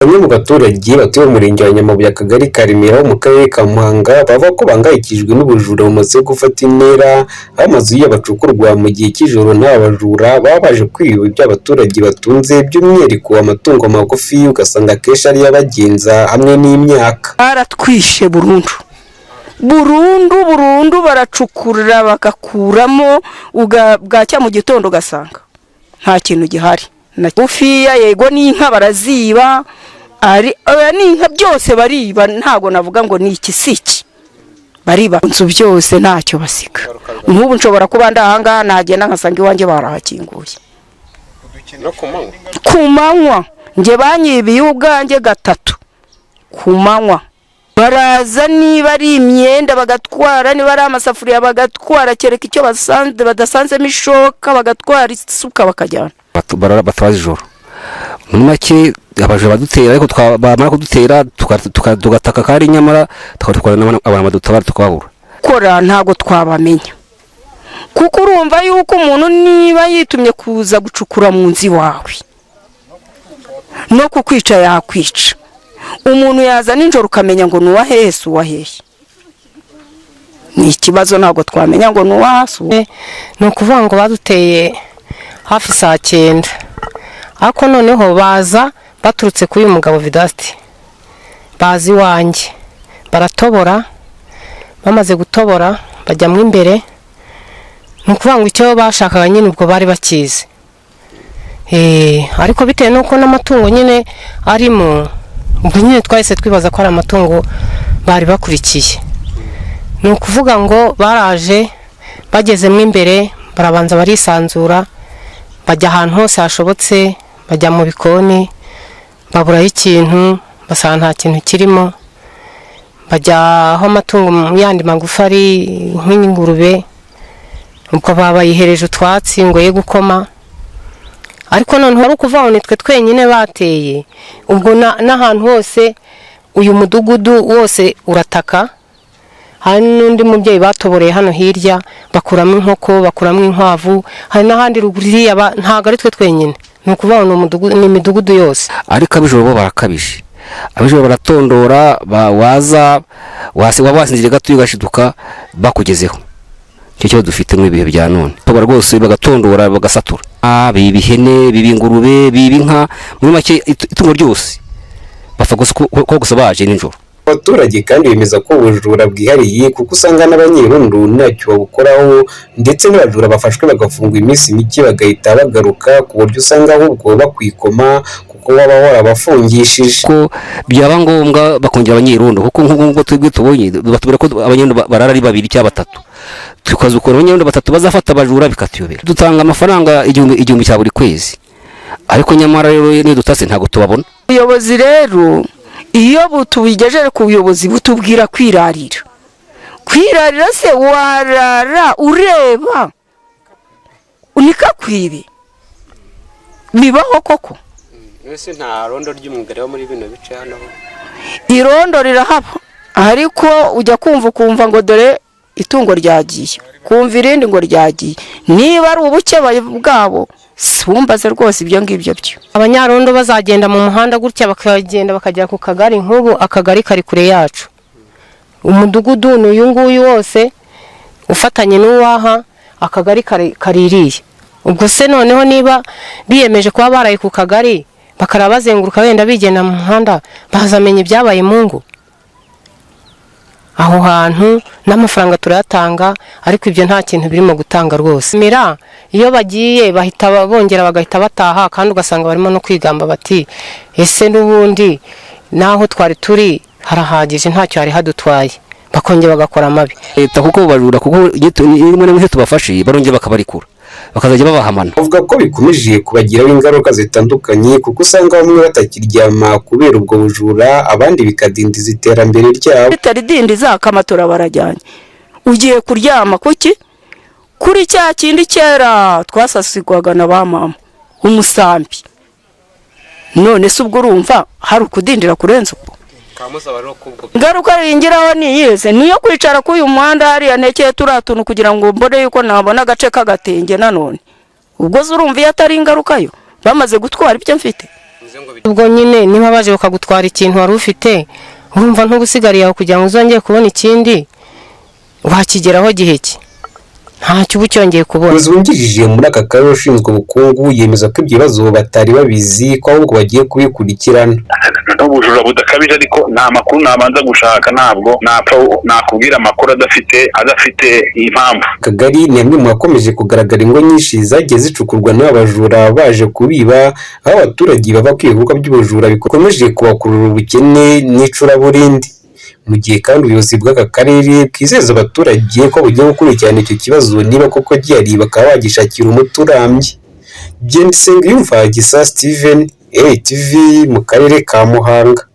Bamwe mu baturage batuye mu murenge wa Nyamabuye, akagari ka Remera ho mu karere ka Muhanga, bavuga ko bahangayikishijwe n'ubujura bumaze gufata intera, aho amazu yabo acukurwa mu gihe cy'ijoro nta bajura baba baje kwiba ibyo abaturage batunze, by'umwihariko amatungo magufi, ugasanga akenshi ariyo abagenza hamwe n'imyaka. Baratwishe burundu burundu burundu, baracukura bagakuramo, bwacya mu gitondo ugasanga nta kintu gihari. Bufiya yego, n'inka baraziba, ari oya, n'inka byose bariba. Ntabwo navuga ngo ni iki si iki, bariba inzu byose, ntacyo basiga. Nk'ubu nshobora kuba ndi ahangaha, nagenda nkasanga iwanjye barahakinguye. No ku manywa? Ku manywa. Njye banyibiye ubwanjye gatatu ku manywa. Baraza, niba ari imyenda bagatwara, niba ari amasafuriya bagatwara, kereka icyo basanze badasanzemo ishoka, bagatwara isuka bakajyana. Barara batwaza ijoro. Muri make abajura badutera, ariko bamara kudutera tugataka, kandi nyamara tukaba abantu badutabara tukababura. Kora ntabwo twabamenya, kuko urumva yuko umuntu niba yitumye kuza gucukura mu nzu iwawe, no kukwica yakwica. Umuntu yaza nijoro ukamenya ngo ni uwa hehe si uwa hehe? Ni ikibazo, ntabwo twamenya ngo ni uwa si uwa. Ni ukuvuga ngo baduteye hafi saa 9, ariko noneho baza baturutse kuri uyu mugabo Vidasti, baza iwanjye baratobora. Bamaze gutobora bajyamo imbere. Ni ukuvuga ngo icyo bashakaga nyine ubwo bari bakizi. Ariko bitewe n'uko n'amatungo nyine arimo, ubwo nyine twahise twibaza ko ari amatungo bari bakurikiye. Ni ukuvuga ngo baraje, bagezemo imbere barabanza barisanzura, bajya ahantu hose hashobotse, bajya mu bikoni, baburayo ikintu, basanga nta kintu kirimo. Bajya aho amatungo yandi magufi ari nk'ingurube, ubwo babayihereje utwatsi ngo ye gukoma. Ariko noneho ari ukuvuga ngo nitwe twenyine bateye, ubwo n'ahantu hose uyu mudugudu wose urataka. Hari n'undi mubyeyi batoboreye hano hirya, bakuramo inkoko, bakuramo inkwavu. Hari n'ahandi ruguru iriya, ntabwo ari twe twenyine. Ni ukuvuga ngo ni umudugudu, ni imidugudu yose. Ariko ab'ijoro bo barakabije. Ab'ijoro baratondora, waza waba wasinziriye gato ugashiduka bakugezeho. Icyo kibazo dufite mu ibihe bya none. Tobora rwose, bagatondora, bagasatura. Biba ihene, biba ingurube, biba inka, muri make itungo ryose bapfa gusa ko gusa baje nijoro. Abaturage kandi bemeza ko ubujura bwihariye, kuko usanga n'abanyerondo ntacyo babukoraho, ndetse n'abajura bafashwe bagafungwa iminsi mike bagahita bagaruka, ku buryo usanga ahubwo bakwikoma kuko baba warabafungishije. Ko byaba ngombwa bakongera abanyerondo, kuko nk'ubu ngubu twebwe tubonye batubwira ko abanyerondo barara ari babiri cyangwa batatu, tukaza ukuntu abanyerondo batatu bazafata abajura bikatuyobera. Dutanga amafaranga 1000 1000 cya buri kwezi, ariko nyamara rero niyo dutase ntabwo tubabona. Ubuyobozi rero, iyo tubigejeje ku buyobozi, butubwira kwirarira. Kwirarira se warara ureba ntikakwibe? Bibaho koko? Ese nta rondo ry'umwuga riba muri bino bice hano? Irondo rirahaba, ariko ujya kumva ukumva ngo dore itungo ryagiye, kumva irindi ngo ryagiye. Niba ari ubuke bwabo siwumbaze rwose ibyo ngibyo byo. Abanyarondo bazagenda mu muhanda gutya, bakagenda bakagera ku kagari. Nk'ubu akagari kari kure yacu, umudugudu ni uyu nguyu wose ufatanye n'uwaha, akagari kaririye. Ubwo se noneho niba biyemeje kuba baraye ku kagari, bakaraba bazenguruka wenda bigenda mu muhanda, bazamenya ibyabaye mu ngo aho hantu? N'amafaranga turayatanga, ariko ibyo nta kintu birimo gutanga rwose. Mira iyo bagiye bahita bongera bagahita bataha, kandi ugasanga barimo no kwigamba bati: "Ese n'ubundi n'aho twari turi harahagije, ntacyo hari hadutwaye." Bakongera bagakora amabi. Leta, kuko bajura, kuko iyo rimwe na rimwe tubafashe barongera bakabarekura, bakazajya babahamana. Bavuga ko bikomeje kubagiraho ingaruka zitandukanye, kuko usanga bamwe batakiryama kubera ubwo bujura, abandi bikadindiza iterambere ryabo. Bitaridindiza, akamatora barajyanye, ugiye kuryama kuki kuri cya kindi kera twasasigwaga na ba mama, umusambi. None se ubwo urumva hari ukudindira kurenza ubwo? Ingaruka ringiraho ni iyihe? Niyo kwicara kuri uyu muhanda hariya ntekeye turiya tuntu kugira ngo mbone yuko nabona agace k'agatenge. Nanone ubwo se urumva iyo atari ingaruka yo bamaze gutwara ibyo mfite? Ubwo nyine niba baje bakagutwara ikintu wari ufite, urumva ntubusigariye aho kugira ngo uzongere kubona ikindi, wakigeraho gihe ki? Ntacyo uba ucyongeye kubona. Umuyobozi wungirije muri aka karere ushinzwe ubukungu yemeza ko ibyo bibazo batari babizi, ko ahubwo bagiye kubikurikirana. N'ubujura budakabije, ariko nta makuru nabanza gushaka, ntabwo napfa nakubwira amakuru adafite impamvu. Kagari ni hamwe mu hakomeje kugaragara ingo nyinshi zagiye zicukurwa n'aba bajura baje kubiba, aho abaturage bava ko ibikorwa by'ubujura bikomeje kubakurura ubukene n'icuraburindi. Mu gihe kandi ubuyobozi bw'aka karere bwizeza abaturage ko bugiye gukurikirana icyo kibazo, niba koko gihari bakaba bagishakira umuti urambye. Nsengiyumva Gisa Steven, ATV, mu karere ka Muhanga.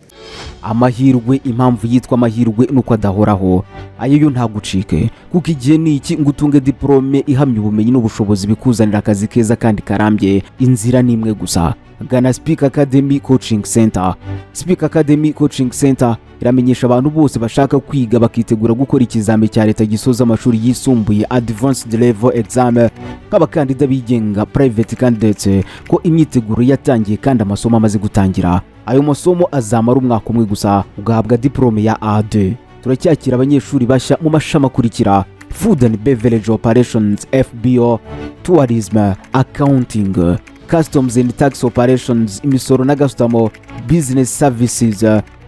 Amahirwe, impamvu yitwa amahirwe nuko adahoraho. Ayo yo ntagucike, kuko igihe ni iki ngo utunge diporome ihamya ubumenyi n'ubushobozi bikuzanira akazi keza kandi karambye. Inzira ni imwe gusa: gana Speak Academy Coaching Center. Speak Academy Coaching Center iramenyesha abantu bose bashaka kwiga bakitegura gukora ikizami cya leta gisoza amashuri yisumbuye, Advanced Level Exam, nk'abakandida bigenga, private candidates, ko imyiteguro yatangiye kandi amasomo amaze gutangira. Ayo masomo azamara umwaka umwe gusa, ugahabwa diporome ya A2. Turacyakira abanyeshuri bashya mu mashami akurikira: Food and Beverage Operations, FBO, Tourism, Accounting, Customs and Tax Operations, imisoro na gasutamo, Business Services,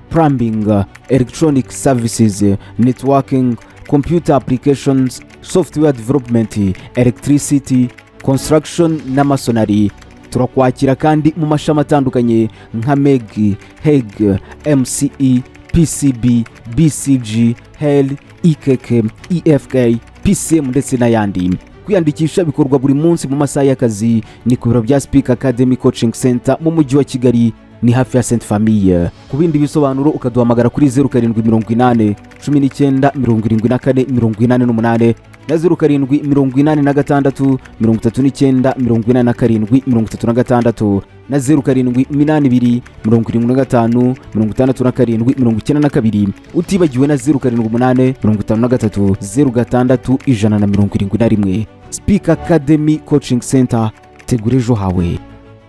Plumbing, Electronic Services, Networking, Computer Applications, Software Development, Electricity, Construction na Masonry. Turakwakira kandi mu mashami atandukanye nka MEG, HEG, MCE, PCB, BCG, HEL, EKK, EFK, PCM ndetse n'ayandi. Kwiyandikisha bikorwa buri munsi mu masaha y'akazi. Ni ku biro bya Speak Academy Coaching Center mu mujyi wa Kigali, ni hafi ya Sainte Famille. Ku bindi bisobanuro ukaduhamagara kuri 0780197488 na 0786398736 na 0782756792, utibagiwe na 0785306171. Speak Academy Coaching Center, tegura ejo hawe.